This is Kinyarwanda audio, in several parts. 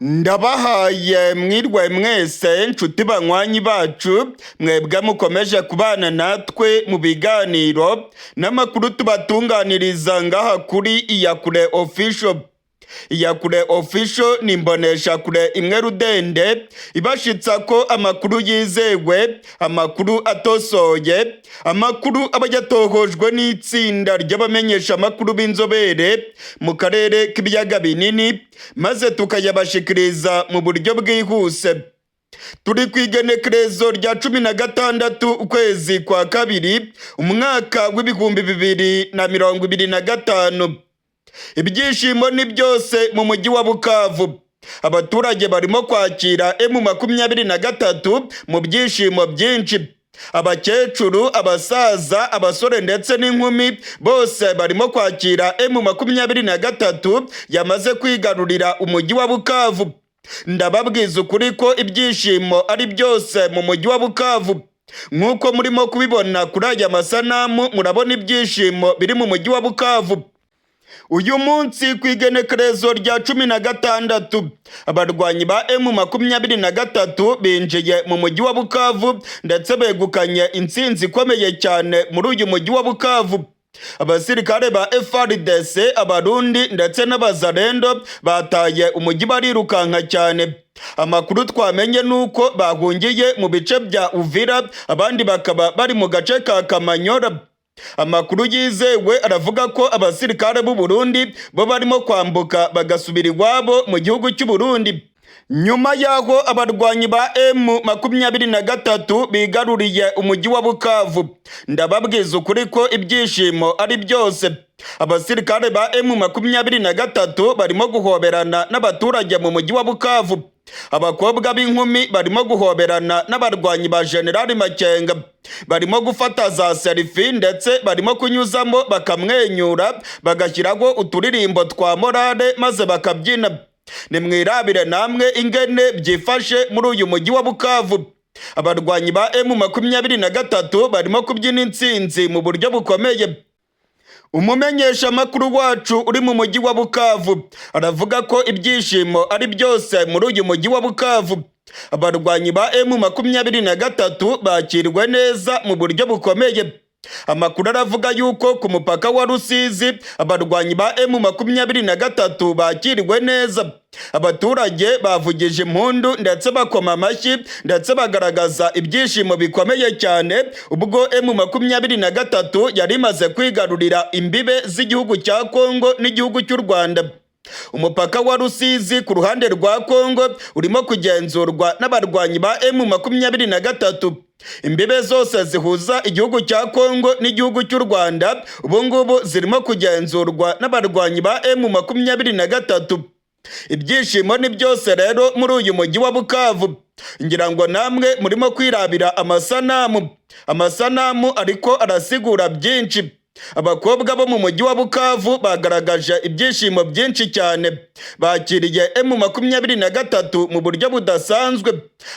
Ndabahaye mwirwe mwese, nshuti banywanyi bacu, mwebwe mukomeje kubana natwe mu biganiro n'amakuru tubatunganiriza ngaha kuri Iyakure Official. Iyakure Official ni imboneshakure imwe rudende ibashitsa ko amakuru yizewe, amakuru atosoye, amakuru aba yatohojwe n'itsinda ry'abamenyesha amakuru b'inzobere mu karere k'ibiyaga binini, maze tukayabashikiriza mu buryo bwihuse. Turi ku igenekerezo rya 16 ukwezi kwa kabiri, umwaka w'2025. Ibyishimo ni byose mu mujyi wa Bukavu. Abaturage barimo kwakira M23 mu byishimo byinshi. Abakecuru, abasaza, abasore ndetse n'inkumi bose barimo kwakira M23 yamaze kwigarurira umujyi wa Bukavu. Ndababwiza ukuri ko ibyishimo ari byose mu mujyi wa Bukavu. Nk'uko murimo kubibona kuri aya masanamu, murabona ibyishimo biri mu mujyi wa Bukavu. Uyu munsi ku igenekerezo rya 16, abarwanyi ba M23 binjiye mu mujyi wa Bukavu ndetse begukanye intsinzi ikomeye cyane muri uyu mujyi wa Bukavu. Abasirikare ba FARDC, Abarundi ndetse n'Abazalendo bataye umujyi barirukanka cyane. Amakuru twamenye nuko bahungiye mu bice bya Uvira, abandi bakaba bari mu gace ka Kamanyora. Amakuru yizewe aravuga ko abasirikare b'u Burundi bo barimo kwambuka bagasubira iwabo mu gihugu cy'u Burundi. Nyuma y'aho abarwanyi ba M23 bigaruriye umujyi wa Bukavu, ndababwiza ukuri ko ibyishimo ari byose. Abasirikare ba M23 barimo guhoberana n'abaturage mu mujyi wa Bukavu. Abakobwa b'inkumi barimo guhoberana n'abarwanyi ba General Makenga, barimo gufata za selfie ndetse barimo kunyuzamo bakamwenyura, bagashyiraho uturirimbo twa morale maze bakabyina. Nimwirabire namwe ingene byifashe muri uyu mujyi wa Bukavu. Abarwanyi ba M23 barimo kubyina intsinzi mu buryo bukomeye. Umumenyeshamakuru wacu uri mu mujyi wa Bukavu aravuga ko ibyishimo ari byose muri uyu mujyi wa Bukavu. Abarwanyi ba M23 bakirwe neza mu buryo bukomeye. Amakuru aravuga yuko ku mupaka wa Rusizi abarwanyi ba M23 bakiriwe neza. Abaturage bavugije impundu ndetse bakoma amashyi ndetse bagaragaza ibyishimo bikomeye cyane ubwo M23 yari imaze kwigarurira imbibe z'igihugu cya Kongo n'igihugu cy'u Rwanda. Umupaka wa Rusizi ku ruhande rwa Kongo urimo kugenzurwa n'abarwanyi ba M23. Imbibe zose zihuza igihugu cya Kongo n'igihugu cy'u Rwanda ubu ngubu zirimo kugenzurwa n'abarwanyi ba M23. Ibyishimo ni byose rero muri uyu mujyi wa Bukavu. Ngira ngo namwe murimo kwirabira amasanamu. Amasanamu ariko arasigura byinshi. Abakobwa bo mu mujyi wa Bukavu bagaragaje ibyishimo byinshi cyane, bakiriye M23 mu buryo budasanzwe.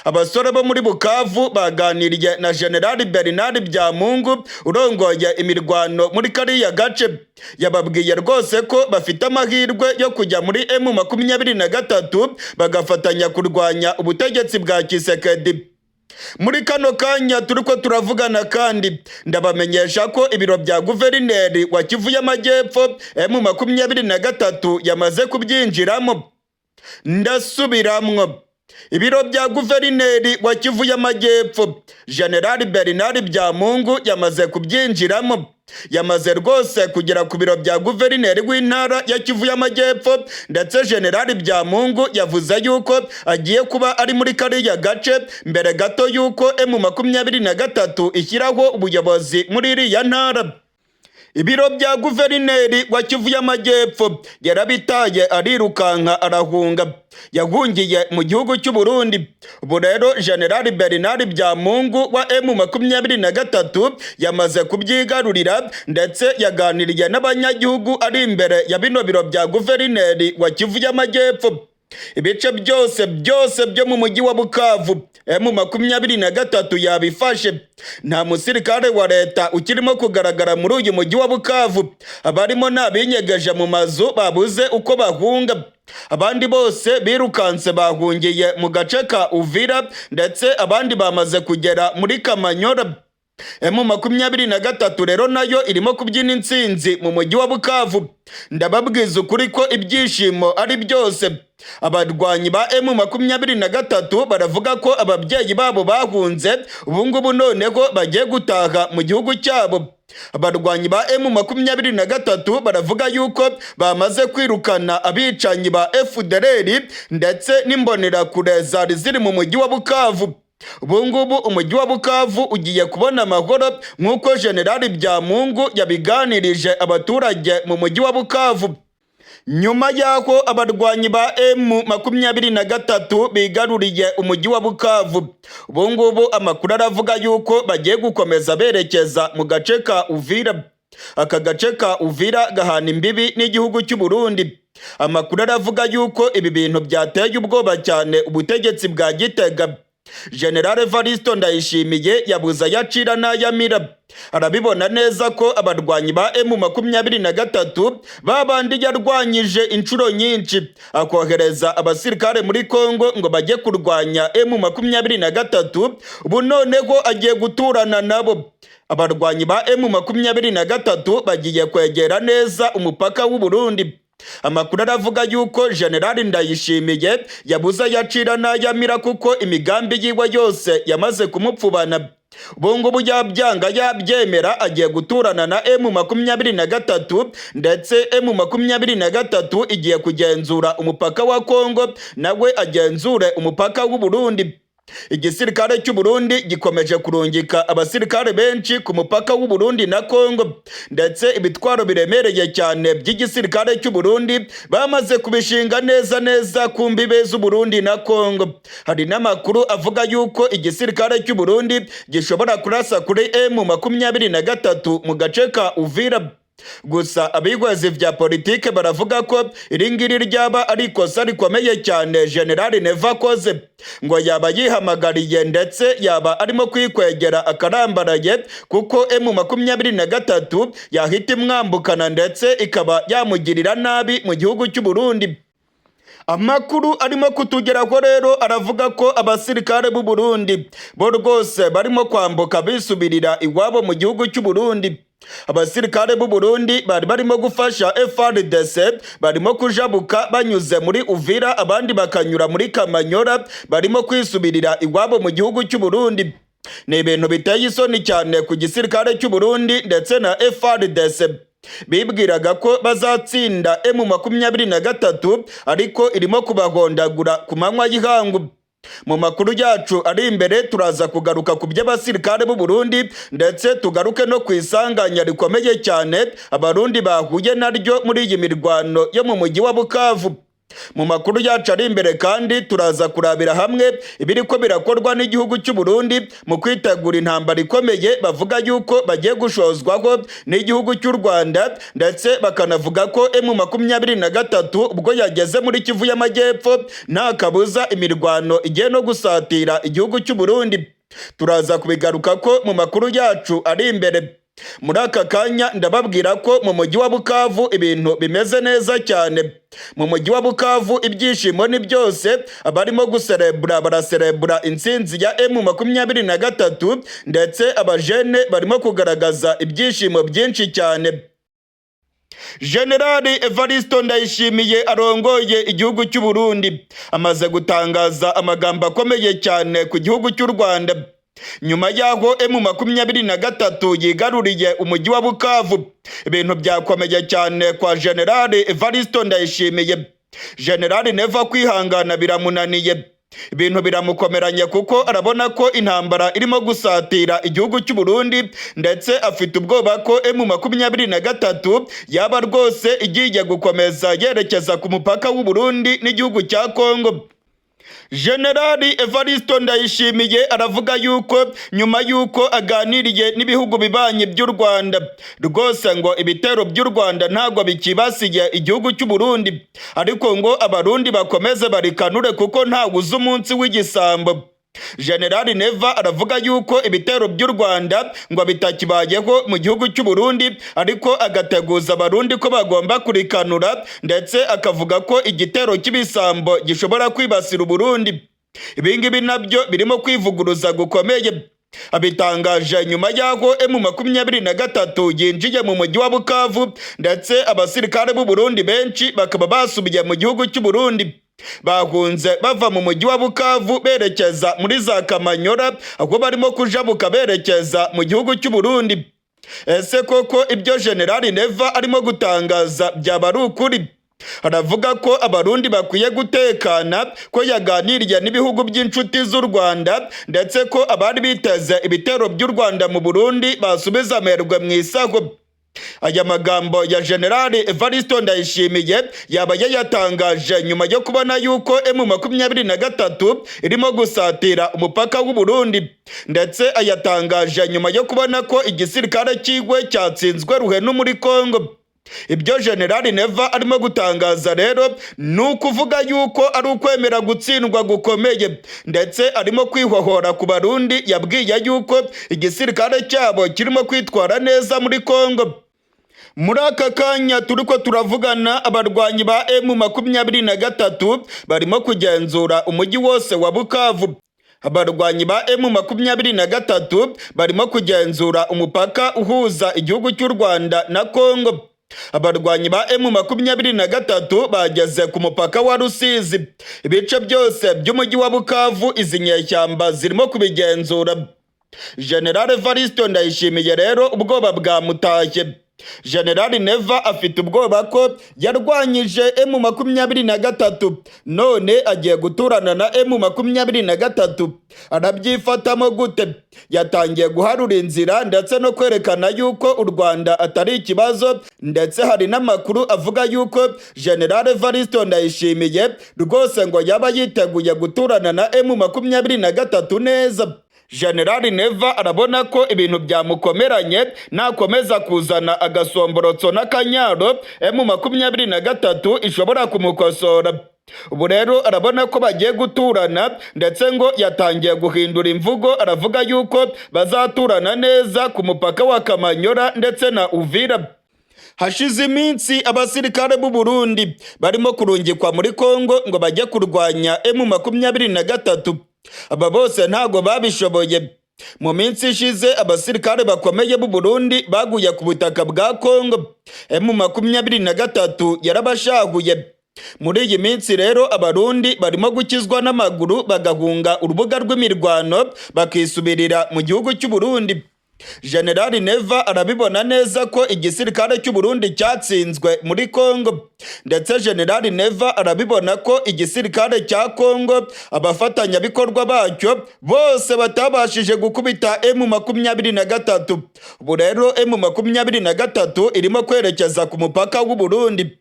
Abasore bo muri Bukavu baganiriye na General Bernard Byamungu urongoye imirwano muri kariya gace. Yababwiye rwose ko bafite amahirwe yo kujya muri M23 bagafatanya kurwanya ubutegetsi bwa Tshisekedi. Muri kano kanya turiko turavugana kandi, ndabamenyesha ko ibiro bya guverineri wa Kivu y'Amajyepfo M23 yamaze kubyinjiramo. Ndasubiramwo, ibiro bya guverineri wa Kivu y'Amajyepfo General Bernard Byamungu yamaze kubyinjiramo. Yamaze rwose kugera ku biro bya guverineri w'intara ya Kivu y'Amajyepfo, ndetse General Byamungu yavuze yuko agiye kuba ari muri kariya gace mbere gato yuko M23 ishyiraho ubuyobozi muri iriya ntara. Ibiro bya guverineri wa Kivu y'Amajyepfo yarabitaye, arirukanka, arahunga. Yahungiye mu gihugu cy'u Burundi. Ubu rero General Bernard Byamungu wa M23 yamaze kubyigarurira, ndetse yaganiriye n'abanyagihugu ari imbere ya bino biro bya guverineri wa Kivu y'Amajyepfo. Ibice byose byose byo mu mujyi wa Bukavu M23 yabifashe. Nta musirikare wa leta ukirimo kugaragara muri uyu mujyi wa Bukavu. Abarimo ni abinyegeje mu mazu babuze uko bahunga. Abandi bose birukanse bahungiye mu gace ka Uvira, ndetse abandi bamaze kugera muri Kamanyora. M23 rero nayo irimo kubyina intsinzi mu mujyi wa Bukavu. Ndababwiza ukuri ko ibyishimo ari byose. Abarwanyi ba M23 baravuga ko ababyeyi babo bahunze, ubu ngubu noneho bagiye gutaha mu gihugu cyabo. Abarwanyi ba M23 baravuga yuko bamaze kwirukana abicanyi ba FDLR ndetse n'imbonerakure zari ziri mu mujyi wa Bukavu. Ubu ngubu umujyi wa Bukavu ugiye kubona amahoro, nk'uko Generali Byamungu yabiganirije abaturage mu mujyi wa Bukavu. Nyuma y'aho abarwanyi ba M23 bigaruriye umujyi wa Bukavu, ubu ngubu amakuru aravuga yuko bagiye gukomeza berekeza mu gace ka Uvira. Aka gace ka Uvira gahana imbibi n'igihugu cy'u Burundi. Amakuru aravuga yuko ibi bintu byateye ubwoba cyane ubutegetsi bwa Gitega. General Evaristo Ndayishimiye yabuze ayacira n'ayamira. Arabibona neza ko abarwanyi ba M23 babandi yarwanyije inshuro nyinshi, akohereza abasirikare muri Kongo ngo bajye kurwanya M23, ubu noneho agiye guturana nabo. Abarwanyi ba M23 bagiye kwegera neza umupaka w'u Burundi. Amakuru aravuga yuko General Ndayishimiye yabuze ayacira n'ayamira, kuko imigambi yiwe yose yamaze kumupfubana. Ubu ngubu yabyanga yabyemera agiye guturana na M23, ndetse M23 igiye kugenzura umupaka wa Kongo, nawe agenzure umupaka w'u Burundi. Igisirikare cy'u Burundi gikomeje kurungika abasirikare benshi ku mupaka w'u Burundi na Kongo, ndetse ibitwaro biremereye cyane by'igisirikare cy'u Burundi bamaze kubishinga neza neza ku mbibe z'u Burundi na Kongo. Hari n'amakuru avuga yuko igisirikare cy'u Burundi gishobora kurasa kuri M23 mu gace ka Uvira. Gusa abigwazi vya politike baravuga ko iri ngiri ryaba ari ikosa rikomeye cyane General Neva akoze, ngo yaba yihamagariye ndetse yaba arimo kwikwegera akarambaraye, kuko M23 yahita imwambukana ndetse ikaba yamugirira nabi mu gihugu cy'u Burundi. Amakuru arimo kutugeraho rero aravuga ko abasirikare b'u Burundi bo rwose barimo kwambuka bisubirira iwabo mu gihugu cy'u Burundi. Abasirikare b'u Burundi bari barimo gufasha FARDC barimo kujabuka banyuze muri Uvira, abandi bakanyura muri Kamanyora, barimo kwisubirira iwabo mu gihugu cy'u Burundi. Ni ibintu biteye isoni cyane ku gisirikare cy'u Burundi ndetse na FARDC. Bibwiraga ko bazatsinda M23, ariko irimo kubahondagura ku manywa y'ihangu. Mu makuru yacu ari imbere turaza kugaruka ku by'abasirikare b'u Burundi, ndetse tugaruke no ku isanganya rikomeye cyane abarundi bahuye naryo muri iyi mirwano yo mu mujyi wa Bukavu. Mu makuru yacu ari imbere kandi turaza kurabira hamwe ibiriko birakorwa n'igihugu cy'u Burundi mu kwitegura intambara ikomeye bavuga yuko bagiye gushozwaho n'igihugu cy'u Rwanda, ndetse bakanavuga ko M23 ubwo yageze muri Kivu y'Amajyepfo nta kabuza imirwano igiye no gusatira igihugu cy'u Burundi. Turaza kubigaruka ko mu makuru yacu ari imbere. Muri aka kanya ndababwira ko mu mujyi wa Bukavu ibintu bimeze neza cyane. Mu mujyi wa Bukavu ibyishimo ni byose, abarimo guserebura baraserebura intsinzi ya M23, ndetse abajene barimo kugaragaza ibyishimo byinshi cyane. Generali Evaristo Ndayishimiye arongoye igihugu cy'u Burundi amaze gutangaza amagambo akomeye cyane ku gihugu cy'u Rwanda nyuma y'aho M23 yigaruriye umujyi wa Bukavu. Ibintu byakomeye cyane kwa Generali Evaristo Ndayishimiye. Generali Neva kwihangana biramunaniye, ibintu biramukomeranye, kuko arabona ko intambara irimo gusatira igihugu cy'u Burundi, ndetse afite ubwoba ko M23 yaba rwose igiye gukomeza yerekeza ku mupaka w'u Burundi n'igihugu cya Kongo. Generali Evaristo Ndayishimiye aravuga yuko nyuma yuko aganiriye n'ibihugu bibanyi by'u Rwanda, rwose ngo ibitero by'u Rwanda ntabwo bikibasiye igihugu cy'u Burundi, ariko ngo Abarundi bakomeze barikanure kuko ntawe uzi umunsi w'igisambo. Generali Neva aravuga yuko ibitero by'u Rwanda ngo bitakibayeho mu gihugu cy'u Burundi, ariko agateguza Abarundi ko bagomba kurikanura, ndetse akavuga ko igitero cy'ibisambo gishobora kwibasira Uburundi. Ibi ngibi nabyo birimo kwivuguruza gukomeye. Abitangaje nyuma y'aho M23 yinjiye mu mujyi wa Bukavu, ndetse abasirikare b'u Burundi benshi bakaba basubiye mu gihugu cy'u Burundi. Bahunze bava mu mujyi wa Bukavu berekeza muri za Kamanyora, aho barimo kujabuka berekeza mu gihugu cy'u Burundi. Ese koko ibyo Generali Neva arimo gutangaza byaba ari ukuri? Aravuga ko Abarundi bakwiye gutekana, ko yaganiriye n'ibihugu by'inshuti z'u Rwanda, ndetse ko abari biteze ibitero by'u Rwanda mu Burundi basubiza amerwe mu isaho. Aya magambo ya Generali Evaristo Ndayishimiye yaba yayatangaje nyuma yo kubona yuko M23 irimo gusatira umupaka w'u Burundi, ndetse ayatangaje nyuma yo kubona ko igisirikare cyiwe cyatsinzwe ruhenu muri Kongo. Ibyo Generali Neva arimo gutangaza rero ni ukuvuga yuko ari ukwemera gutsindwa gukomeye, ndetse arimo kwihohora ku Barundi yabwiye yuko igisirikare cyabo kirimo kwitwara neza muri Kongo. Muri aka kanya turiko turavugana, abarwanyi ba M23 barimo kugenzura umujyi wose wa Bukavu. Abarwanyi ba M23 barimo kugenzura umupaka uhuza igihugu cy'u Rwanda na Kongo. Abarwanyi ba M23 bageze ku mupaka wa Rusizi. Ibice byose by'umujyi wa Bukavu izi nyeshyamba zirimo kubigenzura. General Evaristo Ndayishimiye rero ubwoba bwamutashye. General Neva afite ubwoba ko yarwanyije M23 none agiye guturana na M23. Arabyifatamo gute? Yatangiye guharura inzira ndetse no kwerekana yuko u Rwanda atari ikibazo, ndetse hari n'amakuru avuga yuko General Evaristo Ndayishimiye rwose ngo yaba yiteguye guturana na M23 neza. General Neva arabona ko ibintu byamukomeranye, nakomeza kuzana agasomborotso n'akanyaro M23 ishobora kumukosora. Ubu rero arabona ko bagiye guturana, ndetse ngo yatangiye guhindura imvugo, aravuga yuko bazaturana neza ku mupaka wa Kamanyora ndetse na Uvira. Hashize iminsi abasirikare b'u Burundi barimo kurungikwa muri Kongo ngo bajye kurwanya M23. Aba bose ntago babishoboye. Mu minsi ishize abasirikare bakomeye b'u Burundi baguye ku butaka bwa Kongo. M23 yarabashaguye. Muri iyi minsi rero Abarundi barimo gukizwa n'amaguru, bagahunga urubuga rw'imirwano, bakisubirira mu gihugu cy'u Burundi. General Neva arabibona neza ko igisirikare cy'u Burundi cyatsinzwe muri Kongo, ndetse General Neva arabibona ko igisirikare cya Kongo, abafatanyabikorwa bacyo bose batabashije gukubita M23. Ubu rero M23 irimo kwerekeza ku mupaka w'u Burundi.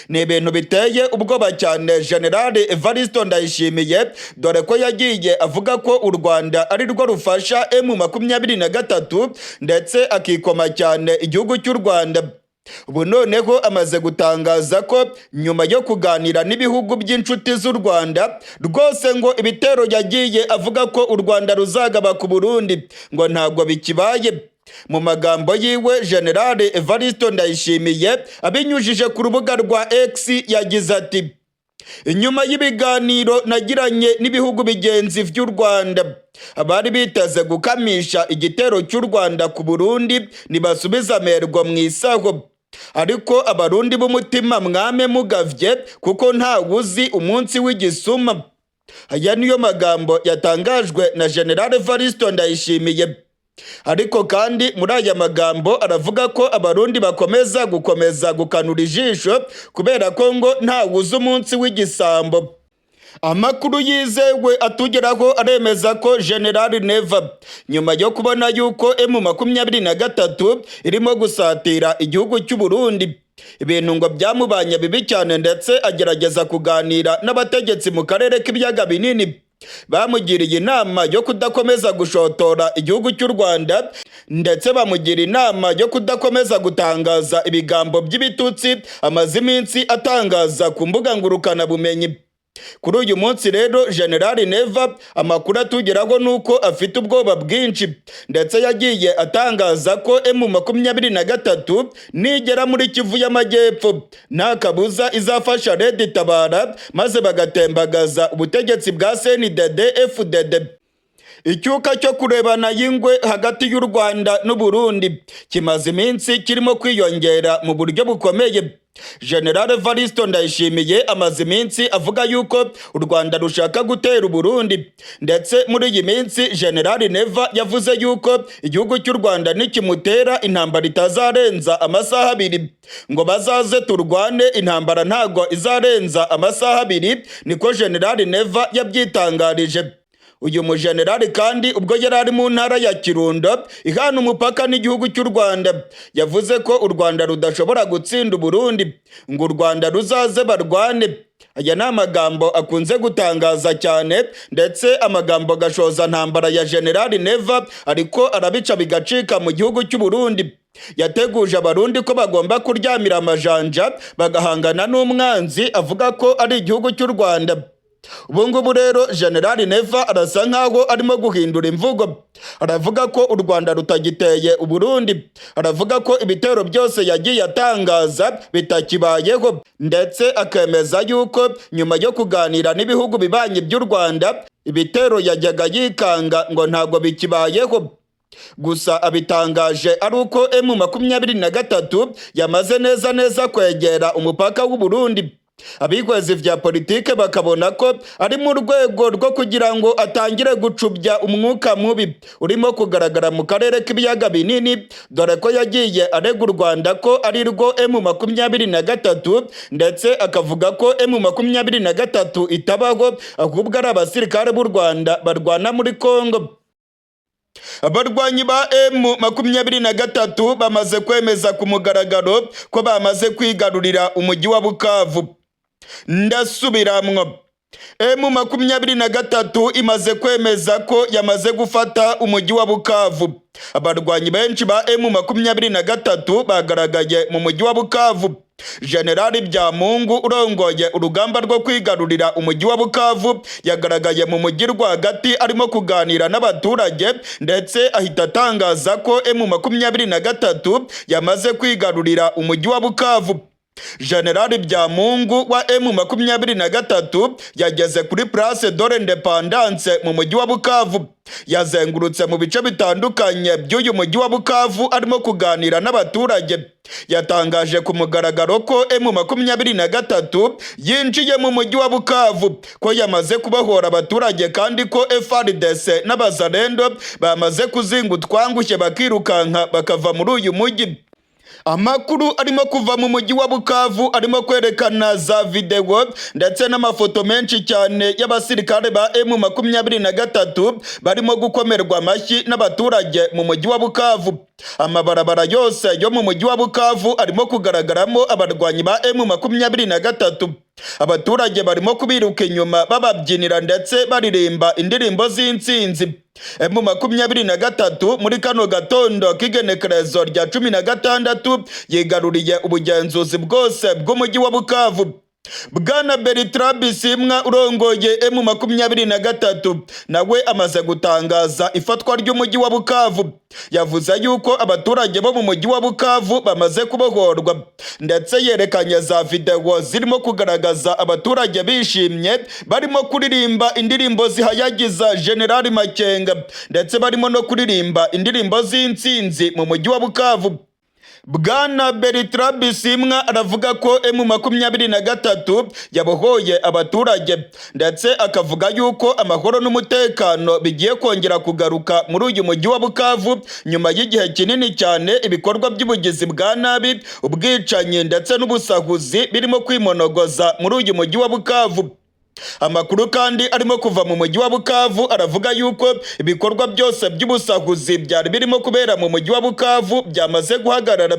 Ni ibintu biteye ubwoba cyane General Evaristo Ndayishimiye, dore ko yagiye avuga ko u Rwanda ari rwo rufasha M23, ndetse akikoma cyane igihugu cy'u Rwanda. Ubu noneho amaze gutangaza ko nyuma yo kuganira n'ibihugu by'inshuti z'u Rwanda, rwose ngo ibitero yagiye avuga ko u Rwanda ruzagaba ku Burundi ngo ntabwo bikibaye. Mu magambo yiwe, General Evaristo Ndayishimiye abinyujije ku rubuga rwa X yagize ati: "Inyuma y'ibiganiro nagiranye n'ibihugu bigenzi vy'u Rwanda, abari biteze gukamisha igitero cy'u Rwanda ku Burundi nibasubiza amerwa mu isaho, ariko Abarundi b'umutima mwame mugavye kuko ntawuzi umunsi w'igisuma." Aya niyo magambo yatangajwe na General Evaristo Ndayishimiye. Ariko kandi muri aya magambo aravuga ko Abarundi bakomeza gukomeza gukanura ijisho, kubera ko ngo ntawuzi umunsi w'igisambo. Amakuru yizewe atugeraho aremeza ko General Neva, nyuma yo kubona yuko M23 irimo gusatira igihugu cy'u Burundi Ibintu ngo byamubanye bibi cyane, ndetse agerageza kuganira n'abategetsi mu karere k'ibiyaga binini. Bamugiriye inama yo kudakomeza gushotora igihugu cy'u Rwanda, ndetse bamugira inama yo kudakomeza gutangaza ibigambo by'ibitutsi amaze iminsi atangaza ku mbuga ngurukanabumenyi. Kuri uyu munsi rero, General Neva, amakuru atugeraho ni uko afite ubwoba bwinshi, ndetse yagiye atangaza ko M23 nigera muri Kivu y'Amajyepfo nta kabuza izafasha Red Tabara, maze bagatembagaza ubutegetsi bwa CNDD FDD. Icyuka cyo kurebana y'ingwe hagati y'u Rwanda n'u Burundi kimaze iminsi kirimo kwiyongera mu buryo bukomeye. General Evaristo Ndayishimiye amaze iminsi avuga yuko u Rwanda rushaka gutera Uburundi, ndetse muri iyi minsi General Neva yavuze yuko igihugu cy'u Rwanda nikimutera intambara itazarenza amasaha 2, ngo bazaze turwane, intambara ntago izarenza amasaha 2, niko General Neva yabyitangarije. Uyu mujenerali kandi ubwo yari ari mu ntara ya Kirundo ihana umupaka n'igihugu cy'u Rwanda, yavuze ko u Rwanda rudashobora gutsinda Uburundi, ngo u Rwanda ruzaze barwane. Aya ni amagambo akunze gutangaza cyane, ndetse amagambo gashoza ntambara ya General Neva ariko arabica bigacika mu gihugu cy'u Burundi. Yateguje Abarundi ko bagomba kuryamira amajanja bagahangana n'umwanzi avuga ko ari igihugu cy'u Rwanda. Ubu ngubu rero General Neva arasa nkaho arimo guhindura imvugo, aravuga ko u Rwanda rutagiteye Uburundi, aravuga ko ibitero byose yagiye atangaza bitakibayeho, ndetse akemeza yuko nyuma yo kuganira n'ibihugu bibanyi by'u Rwanda ibitero yajyaga yikanga ngo ntabwo bikibayeho. Gusa abitangaje ari uko M23 yamaze neza neza kwegera umupaka w'u Burundi. Abihweza vya politike bakabona ko ari mu rwego rwo kugira ngo atangire gucubya umwuka mubi urimo kugaragara mu karere k'ibiyaga binini, dore ko yagiye arega u Rwanda ko ari rwo M23, ndetse akavuga ko M23 itabaho, ahubwo ari abasirikare b'u Rwanda barwana muri Congo. Abarwanyi ba M23 bamaze kwemeza ku mugaragaro ko bamaze kwigarurira umujyi wa Bukavu. Ndasubiramwo, M23 imaze kwemeza ko yamaze gufata umujyi wa Bukavu. Abarwanyi benshi ba M23 bagaragaye mu mujyi wa Bukavu. Generali Byamungu urongoye urugamba rwo kwigarurira umujyi wa Bukavu yagaragaye mu mujyi rwagati arimo kuganira n'abaturage, ndetse ahita atangaza ko M23 yamaze kwigarurira umujyi wa Bukavu. Generali Byamungu wa M23 yageze kuri Place de l'Independance mu mujyi wa Bukavu, yazengurutse mu bice bitandukanye by'uyu mujyi wa Bukavu arimo kuganira n'abaturage. Yatangaje ku mugaragaro ko M23 yinjiye mu mujyi wa Bukavu, ko yamaze kubohora abaturage, kandi ko FARDC n'Abazalendo bamaze kuzinga utwangushye bakirukanka bakava muri uyu mujyi. Amakuru arimo kuva mu mujyi wa Bukavu arimo kwerekana za videwo ndetse n'amafoto menshi cyane y'abasirikare ba M23 barimo gukomerwa amashyi n'abaturage mu mujyi wa Bukavu. Amabarabara yose yo mu mujyi wa Bukavu arimo kugaragaramo abarwanyi ba M23. Abaturage barimo kubiruka inyuma bababyinira ndetse baririmba indirimbo z'intsinzi. M23 muri kano gatondo k'igenekerezo rya 16 yigaruriye ubugenzuzi bwose bw'umujyi wa Bukavu. Bwana Bertrand Bisimwa urongoye M23 nawe amaze gutangaza ifatwa ry'umujyi wa Bukavu. Yavuze yuko abaturage bo mu mujyi wa Bukavu bamaze kubohorwa, ndetse yerekanye za videwo zirimo kugaragaza abaturage bishimye barimo kuririmba indirimbo zihayagiza General Makenga, ndetse barimo no kuririmba indirimbo z'intsinzi mu mujyi wa Bukavu. Bwana Bertrand Bisimwa aravuga ko M23 yabohoye abaturage, ndetse akavuga yuko amahoro n'umutekano bigiye kongera kugaruka muri uyu mujyi wa Bukavu nyuma y'igihe kinini cyane ibikorwa by'ubugizi bwa nabi, ubwicanyi ndetse n'ubusahuzi birimo kwimonogoza muri uyu mujyi wa Bukavu. Amakuru kandi arimo kuva mu mujyi wa Bukavu aravuga yuko ibikorwa byose by'ubusahuzi byari birimo kubera mu mujyi wa Bukavu byamaze guhagarara.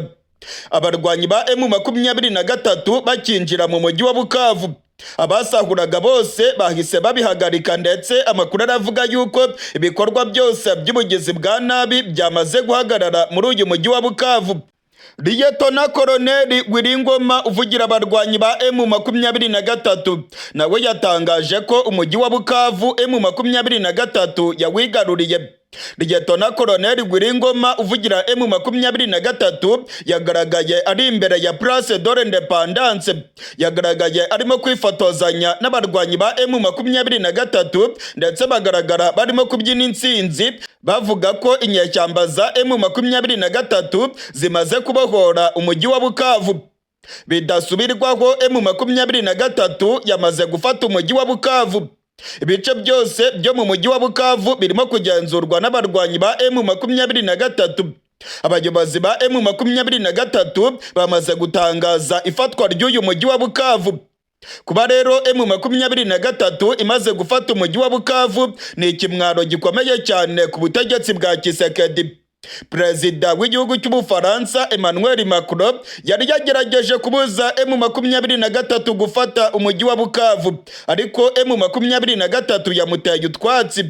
Abarwanyi ba M23 bakinjira mu mujyi wa Bukavu, abasahuraga bose bahise babihagarika, ndetse amakuru aravuga yuko ibikorwa byose by'ubugizi bwa nabi byamaze guhagarara muri uyu mujyi wa Bukavu. Liyetona Koroneli Wiringoma uvugira abarwanyi ba M23 nawe yatangaje ko umujyi wa Bukavu M23 yawigaruriye. Liyetona Koroneli Wiringoma uvugira M23 yagaragaye ari imbere ya Place de l'Independance, yagaragaye arimo kwifotozanya n'abarwanyi ba M23, ndetse bagaragara barimo kubyina intsinzi, bavuga ko inyeshyamba za M23 zimaze kubohora umujyi wa Bukavu. Bidasubirwaho, M23 yamaze gufata umujyi wa Bukavu. Ibice byose byo mu mujyi wa Bukavu birimo kugenzurwa n'abarwanyi ba M23. Abayobozi ba M23 bamaze gutangaza ifatwa ry'uyu mujyi wa Bukavu. Kuba rero M23 imaze gufata umujyi wa Bukavu ni ikimwaro gikomeye cyane ku butegetsi bwa Tshisekedi. Perezida w'igihugu cy'Ubufaransa Emmanuel Macron yari yagerageje kubuza M23 gufata umujyi wa Bukavu, ariko M23 yamuteye utwatsi.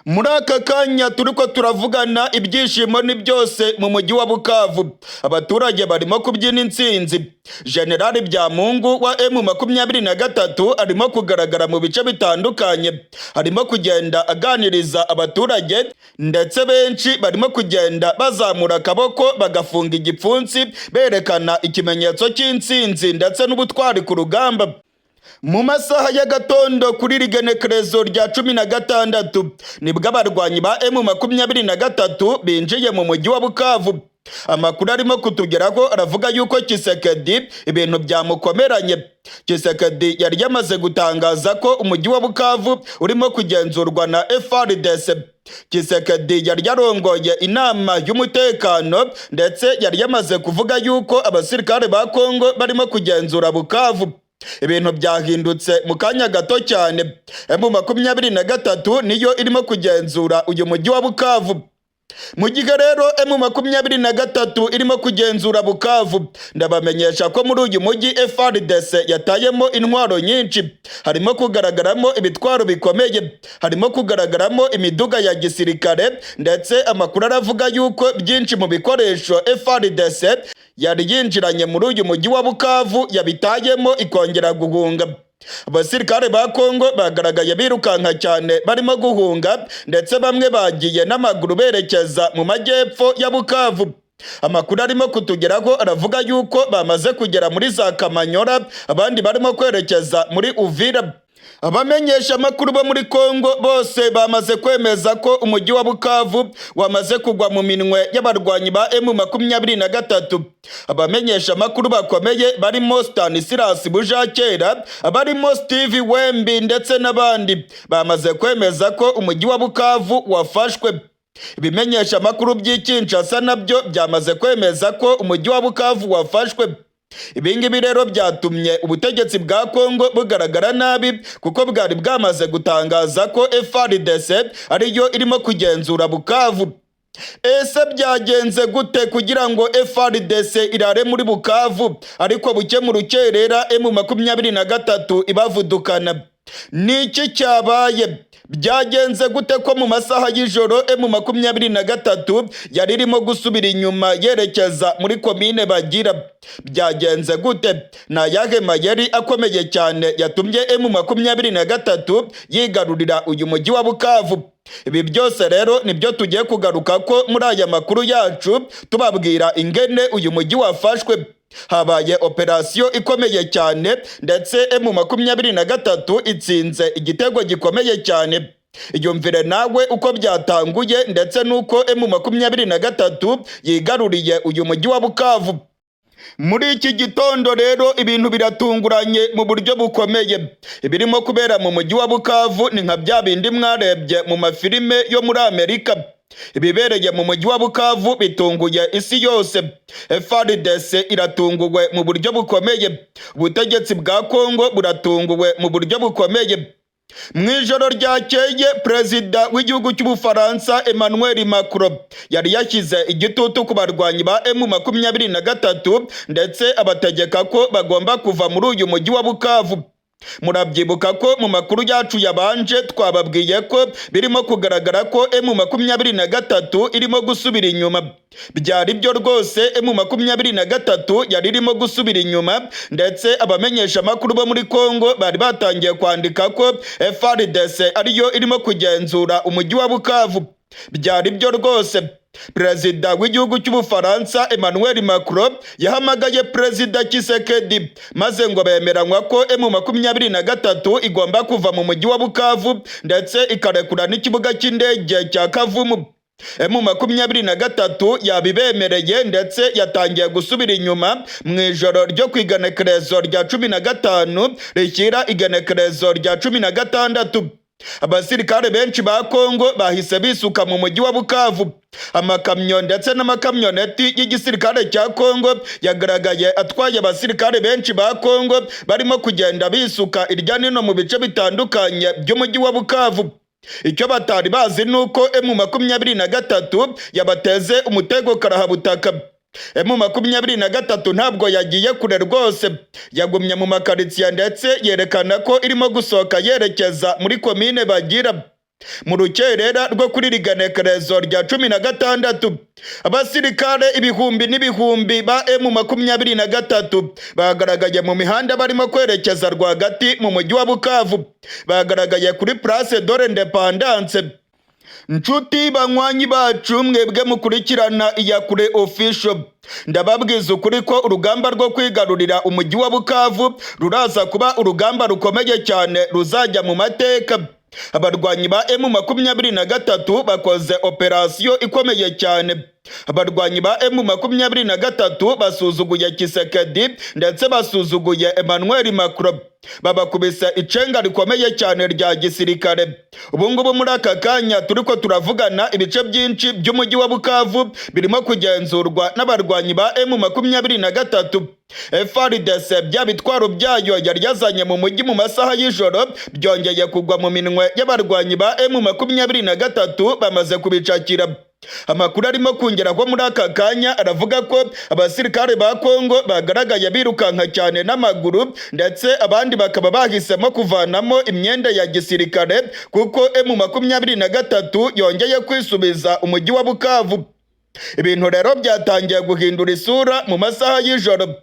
Muri aka kanya turiko turavugana, ibyishimo ni byose mu mujyi wa Bukavu, abaturage barimo kubyina intsinzi. Generali Byamungu wa M23 arimo kugaragara mu bice bitandukanye, arimo kugenda aganiriza abaturage, ndetse benshi barimo kugenda bazamura akaboko bagafunga igipfunsi, berekana ikimenyetso cy'intsinzi ndetse n'ubutwari ku rugamba. Mu masaha y'agatondo kuri rigenekerezo rya 16 nibwo abarwanyi ba M23 binjiye mu mujyi wa Bukavu. Amakuru arimo kutugeraho aravuga yuko Tshisekedi ibintu byamukomeranye. Tshisekedi yari yamaze gutangaza ko umujyi wa Bukavu urimo kugenzurwa na FARDC. Tshisekedi yari yarongoye inama y'umutekano, ndetse yari yamaze kuvuga yuko abasirikare ba Kongo barimo kugenzura Bukavu. Ibintu byahindutse mu kanya gato cyane. M23 niyo irimo kugenzura uyu mujyi wa Bukavu. Mu gihe rero M23 irimo kugenzura Bukavu, ndabamenyesha ko muri uyu mujyi FARDC yatayemo intwaro nyinshi. Harimo kugaragaramo ibitwaro bikomeye, harimo kugaragaramo imiduga ya gisirikare, ndetse amakuru aravuga yuko byinshi mu bikoresho FARDC yari yinjiranye muri uyu mujyi wa Bukavu yabitayemo ikongera guhunga. Abasirikare ba Kongo bagaragaye birukanka cyane barimo guhunga, ndetse bamwe bagiye n'amaguru berekeza mu majyepfo ya Bukavu. Amakuru arimo kutugeraho aravuga yuko bamaze kugera muri za Kamanyora, abandi barimo kwerekeza muri Uvira. Abamenyesha amakuru bo muri Kongo bose bamaze kwemeza ko umujyi wa Bukavu wamaze kugwa mu minwe y'abarwanyi ba M23. Abamenyesha amakuru bakomeye barimo Stanislas Bujakera, abarimo Steve Wembi ndetse n'abandi bamaze kwemeza ko umujyi wa Bukavu wafashwe. Ibimenyesha amakuru by'i Kinshasa nabyo byamaze kwemeza ko umujyi wa Bukavu wafashwe. Ibingibi rero byatumye ubutegetsi bwa Kongo bugaragara nabi, kuko bwari bwamaze gutangaza ko FARDC ariyo irimo kugenzura Bukavu. Ese byagenze gute kugira ngo FARDC irare muri Bukavu, ariko buke mu rukerera M23 ibavudukana? Ni iki cyabaye? Byagenze gute ko mu masaha y'ijoro M23 yari irimo gusubira inyuma yerekeza muri komine Bagira? Byagenze gute? Ni ayahe mayeri akomeye cyane yatumye M23 yigarurira uyu mujyi wa Bukavu? Ibi byose rero nibyo tugiye kugaruka ko muri aya makuru yacu, tubabwira ingene uyu mujyi wafashwe. Habaye operasiyo ikomeye cyane, ndetse M23 itsinze igitego gikomeye cyane. Iyumvire nawe uko byatanguye ndetse n'uko M23 yigaruriye uyu mujyi wa Bukavu. Muri iki gitondo rero ibintu biratunguranye mu buryo bukomeye. Ibirimo kubera mu mujyi wa Bukavu ni nka bya bindi mwarebye mu mafilime yo muri Amerika. Ibibereye mu mujyi wa Bukavu bitunguye isi yose. FARDC iratunguwe mu buryo bukomeye, ubutegetsi bwa Kongo buratunguwe mu buryo bukomeye. Mu ijoro ryakeye, perezida w'igihugu cy'Ubufaransa Emmanuel Macron yari yashyize igitutu ku barwanyi ba M23, ndetse abategeka ko bagomba kuva muri uyu mujyi wa Bukavu. Murabyibuka ko mu makuru yacu yabanje twababwiye ko birimo kugaragara ko M23 irimo gusubira inyuma. Byari byo rwose, M23 yari irimo gusubira inyuma, ndetse abamenyesha amakuru bo muri Congo bari batangiye kwandika ko FARDC ariyo irimo kugenzura umujyi wa Bukavu. Byari byo rwose. Perezida w'igihugu cy'Ubufaransa Emmanuel Macron yahamagaye Perezida Tshisekedi, maze ngo bemeranywa ko M23 igomba kuva mu mujyi wa Bukavu, ndetse ikarekura n'ikibuga cy'indege cya Kavumu. M23 yabibemereye, ndetse yatangiye gusubira inyuma mu ijoro ryo ku igenekerezo rya 15 rishyira igenekerezo rya 16. Abasirikare benshi ba Kongo bahise bisuka mu mujyi wa Bukavu. Amakamyo ndetse n'amakamyoneti y'igisirikare cya Kongo yagaragaye atwaye abasirikare benshi ba Kongo, barimo kugenda bisuka irya nino mu bice bitandukanye by'umujyi wa Bukavu. Icyo batari bazi ni uko M23 yabateze umutego karahabutaka. M23 ntabwo yagiye kure rwose, yagumye mu makaritsiye, ndetse yerekana ko irimo gusohoka yerekeza muri komine Bagira. Mu rukerera rwo kuri rigenekerezo rya 16, abasirikare ibihumbi n'ibihumbi ba M23 bagaragaye mu mihanda barimo kwerekeza rwagati mu mujyi wa Bukavu. Bagaragaye kuri Place de l'Indépendance. Nshuti banywanyi bacu, mwebwe mukurikirana Iyakure Official, ndababwiza ukuri ko urugamba rwo kwigarurira umujyi wa Bukavu ruraza kuba urugamba rukomeye cyane ruzajya mu mateka. Abarwanyi ba M23 bakoze operasiyo ikomeye cyane. Abarwanyi ba M23 basuzuguye Tshisekedi, ndetse basuzuguye Emmanuel Macron, babakubise icenga rikomeye cyane rya gisirikare. Ubu ngubu muri aka kanya turiko turavugana, ibice byinshi by'umujyi wa Bukavu birimo kugenzurwa n'abarwanyi ba M23. FARDC, bya bitwaro byayo yari yazanye mu mujyi mu masaha y'ijoro, byongeye kugwa mu minwe y'abarwanyi ba M23, bamaze kubicakira. Amakuru arimo kungeraho muri aka kanya aravuga ko abasirikare ba Kongo bagaragaye birukanka cyane n'amaguru, ndetse abandi bakaba bahisemo kuvanamo imyenda ya gisirikare, kuko M23 yongeye kwisubiza umujyi wa Bukavu. Ibintu rero byatangiye guhindura isura mu masaha y'ijoro.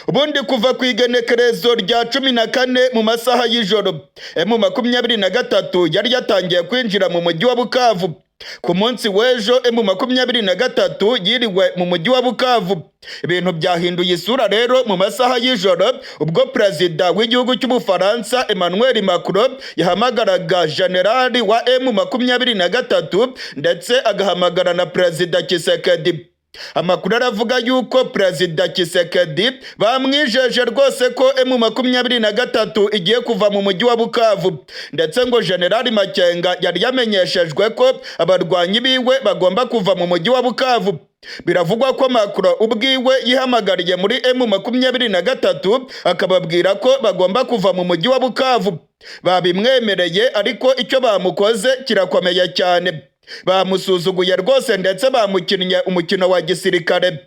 Ubundi kuva ku igenekerezo rya 14 mu masaha y'ijoro, M23 yari yatangiye kwinjira mu mujyi wa Bukavu. Ku munsi w'ejo M23 yiriwe mu mujyi wa Bukavu. Ibintu byahinduye isura rero mu masaha y'ijoro, ubwo perezida w'igihugu cy'Ubufaransa Emmanuel Macron yahamagaraga generali wa M23, ndetse agahamagara na Perezida Tshisekedi. Amakuru aravuga yuko Perezida Tshisekedi bamwijeje rwose ko M23 igiye kuva mu mujyi wa Bukavu, ndetse ngo Generali Makenga yari yamenyeshejwe ko abarwanyi biwe bagomba kuva mu mujyi wa Bukavu. Biravugwa ko Macron ubwiwe yihamagariye muri M23 akababwira ko bagomba kuva mu mujyi wa Bukavu. Babimwemereye, ariko icyo bamukoze kirakomeye cyane. Bamusuzuguye rwose, ndetse bamukinnye umukino wa gisirikare.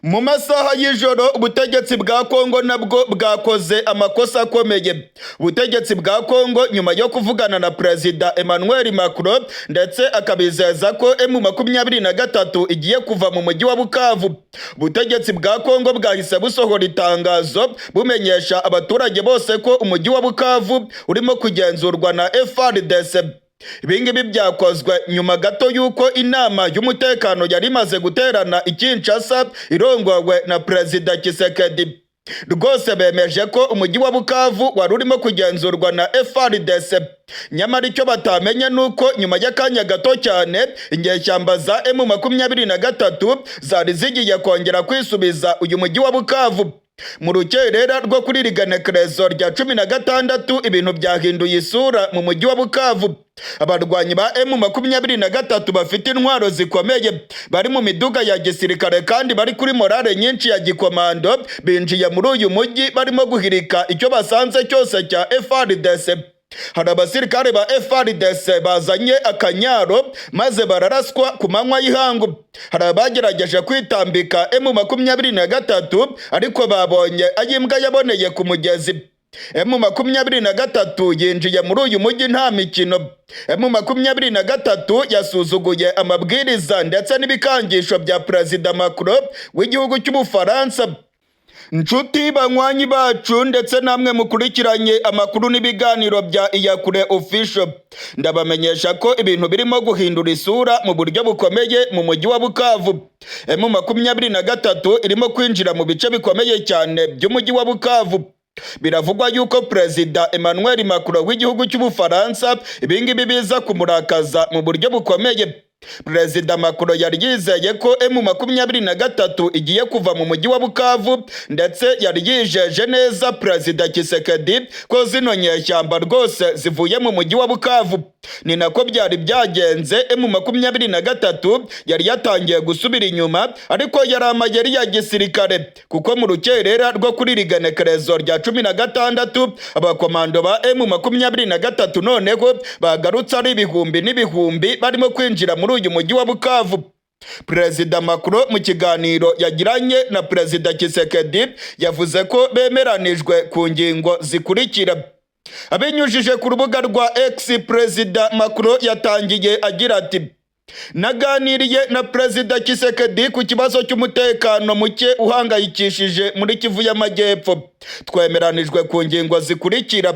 Mu masaha y'ijoro, ubutegetsi bwa Kongo nabwo bwakoze amakosa akomeye. Ubutegetsi bwa Kongo, nyuma yo kuvugana na Perezida Emmanuel Macron, ndetse akabizeza ko M23 igiye kuva mu mujyi wa Bukavu, ubutegetsi bwa Kongo bwahise busohora itangazo bumenyesha abaturage bose ko umujyi wa Bukavu urimo kugenzurwa na FARDC. Ibingibi byakozwe nyuma gato y'uko inama y'umutekano yari imaze guterana i Kinshasa irongowe na Perezida Tshisekedi. Rwose bemeje ko umujyi wa Bukavu wari urimo kugenzurwa na FARDC. Nyamara icyo batamenye ni uko nyuma y'akanya gato cyane inyeshyamba za M23 zari zigiye kongera kwisubiza uyu mujyi wa Bukavu. Mu rukerera rwo kuri rigenekerezo rya 16, ibintu byahinduye isura mu mujyi wa Bukavu. Abarwanyi ba M23 bafite intwaro zikomeye, bari mu miduga ya gisirikare kandi bari kuri morale nyinshi ya gikomando, binjiye muri uyu mujyi barimo guhirika icyo basanze cyose cya FARDC. Hari abasirikare ba FARDC bazanye akanyaro maze bararaswa ku manywa y'ihangu. Hari abagerageje kwitambika M23, ariko babonye ayimbwa yaboneye ku mugezi. M23 yinjiye muri uyu mujyi nta mikino. M23 yasuzuguye amabwiriza ndetse n'ibikangisho bya Perezida Macron w'igihugu cy'Ubufaransa. Nshuti banywanyi bacu ndetse namwe mukurikiranye amakuru n'ibiganiro bya Iyakure Official, ndabamenyesha ko ibintu birimo guhindura isura mu buryo bukomeye mu mujyi wa Bukavu. M23 irimo kwinjira mu bice bikomeye cyane by'umujyi wa Bukavu. Biravugwa yuko Perezida Emmanuel Macron w'igihugu cy'Ubufaransa ibingibi biza kumurakaza mu buryo bukomeye. Perezida Macron yari yizeye ko M23 igiye kuva mu mujyi wa Bukavu, ndetse yari yijeje neza Perezida Tshisekedi ko zino nyeshyamba rwose zivuye mu mujyi wa Bukavu. Ni nako byari byagenze. M23 yari yatangiye gusubira inyuma, ariko yari amayeri ya gisirikare, kuko mu rukerera rwo kuri rigenekerezo rya 16 abakomando ba M23 noneho bagarutse ari ibihumbi n'ibihumbi, barimo kwinjira muri uyu mujyi wa Bukavu. Perezida Macron mu kiganiro yagiranye na Perezida Tshisekedi yavuze ko bemeranijwe ku ngingo zikurikira. Abinyujije ku rubuga rwa X, Perezida Macron yatangiye agira ati: "Naganiriye na Perezida Tshisekedi ku kibazo cy'umutekano muke uhangayikishije muri Kivu y'Amajyepfo. Twemeranijwe ku ngingo zikurikira: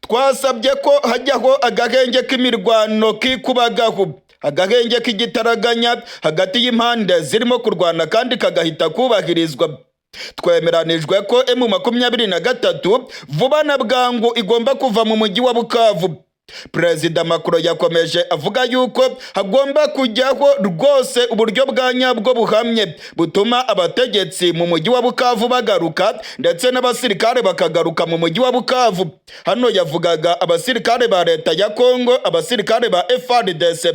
Twasabye ko hajyaho agahenge k'imirwano kikubagahu, agahenge k'igitaraganya hagati y'impande zirimo kurwana, kandi kagahita kubahirizwa. Twemeranijwe ko M23 vuba na bwangu igomba kuva mu mujyi wa Bukavu." Perezida Macron yakomeje avuga yuko hagomba kujyaho rwose uburyo bwa nyabwo buhamye butuma abategetsi mu mujyi wa Bukavu bagaruka, ndetse n'abasirikare bakagaruka mu mujyi wa Bukavu. Hano yavugaga abasirikare ba leta ya Kongo, abasirikare ba FARDC.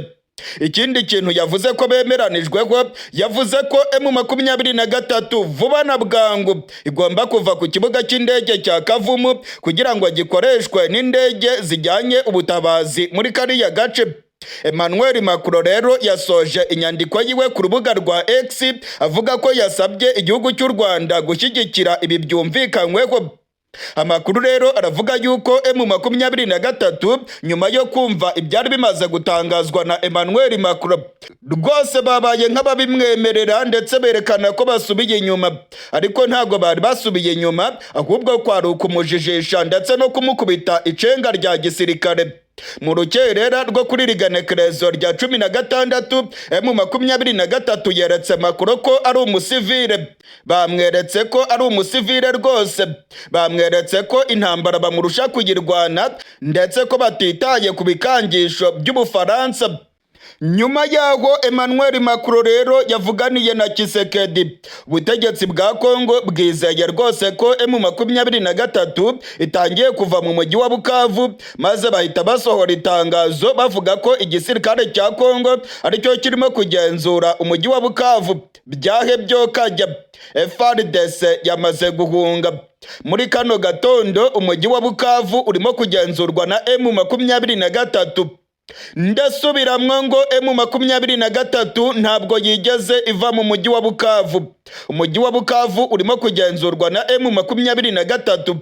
Ikindi kintu yavuze ko bemeranijweho, yavuze ko M23 vuba na bwangu igomba kuva ku kibuga cy'indege cya Kavumu kugira ngo gikoreshwe n'indege zijyanye ubutabazi muri kariya gace. Emmanuel Macron rero yasoje inyandiko yiwe ku rubuga rwa X avuga ko yasabye igihugu cy'u Rwanda gushyigikira ibi byumvikanyweho. Amakuru rero aravuga yuko M23, nyuma yo kumva ibyari bimaze gutangazwa na Emmanuel Macron, rwose babaye nk'ababimwemerera, ndetse berekana ko basubiye inyuma. Ariko ntabwo bari basubiye inyuma, ahubwo kwari ukumujijisha ndetse no kumukubita icenga rya gisirikare. Mu rukerera rwo kuri rigenekerezo rya 16, M23 yeretse Macron ko ari umusivile. Bamweretse ko ari umusivile rwose, bamweretse ko intambara bamurusha kuyirwana, ndetse ko batitaye ku bikangisho by'Ubufaransa. Nyuma yaho Emmanuel Macron rero yavuganiye na Tshisekedi, ubutegetsi bwa Kongo bwizeye rwose ko M23 itangiye kuva mu mujyi wa Bukavu, maze bahita basohora itangazo bavuga ko igisirikare cya Kongo aricyo kirimo kugenzura umujyi wa Bukavu. Byahe byo kajya, FARDC yamaze guhunga. Muri kano gatondo umujyi wa Bukavu urimo kugenzurwa na M23. Ndasubiramwo ngo M23 ntabwo yigeze iva mu mujyi wa Bukavu. Umujyi wa Bukavu urimo kugenzurwa na M23.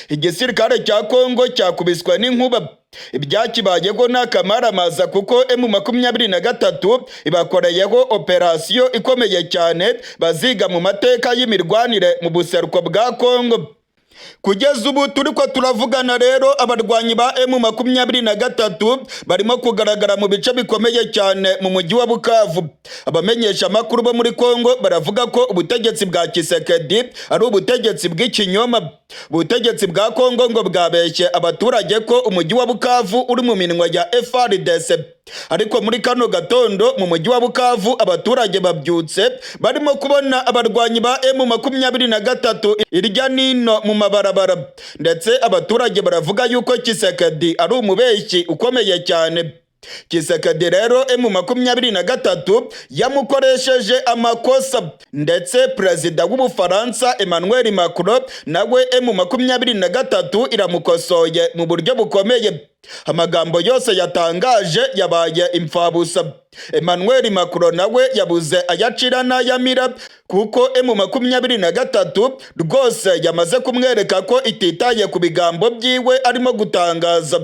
Igisirikare cya Kongo cyakubiswe n'inkuba. Ibyakibayeho ni akamaramaza, kuko M23 ibakoreyeho operasiyo ikomeye cyane baziga mu mateka y'imirwanire mu buseruko bwa Kongo. Kugeza ubu turi ko turavugana rero, abarwanyi ba M23 barimo kugaragara mu bice bikomeye cyane mu mujyi wa Bukavu. Abamenyesha amakuru bo muri Kongo baravuga ko ubutegetsi bwa Tshisekedi ari ubutegetsi bw'ikinyoma. Ubutegetsi bwa Kongo ngo bwabeshye abaturage ko umujyi wa Bukavu uri mu minwe ya FARDC, ariko muri kano gatondo mu mujyi wa Bukavu abaturage babyutse barimo kubona abarwanyi ba M23 irya nino mu mabarabara, ndetse abaturage baravuga yuko Tshisekedi ari umubeshyi ukomeye cyane. Tshisekedi rero M23 yamukoresheje amakosa, ndetse perezida w'Ubufaransa Emmanuel Macron nawe M23 iramukosoye mu buryo bukomeye. Amagambo yose yatangaje yabaye imfabusa. Emmanuel Macron nawe yabuze ayacira n'ayamira, kuko M23 rwose yamaze kumwereka ko ititaye ku bigambo byiwe arimo gutangaza.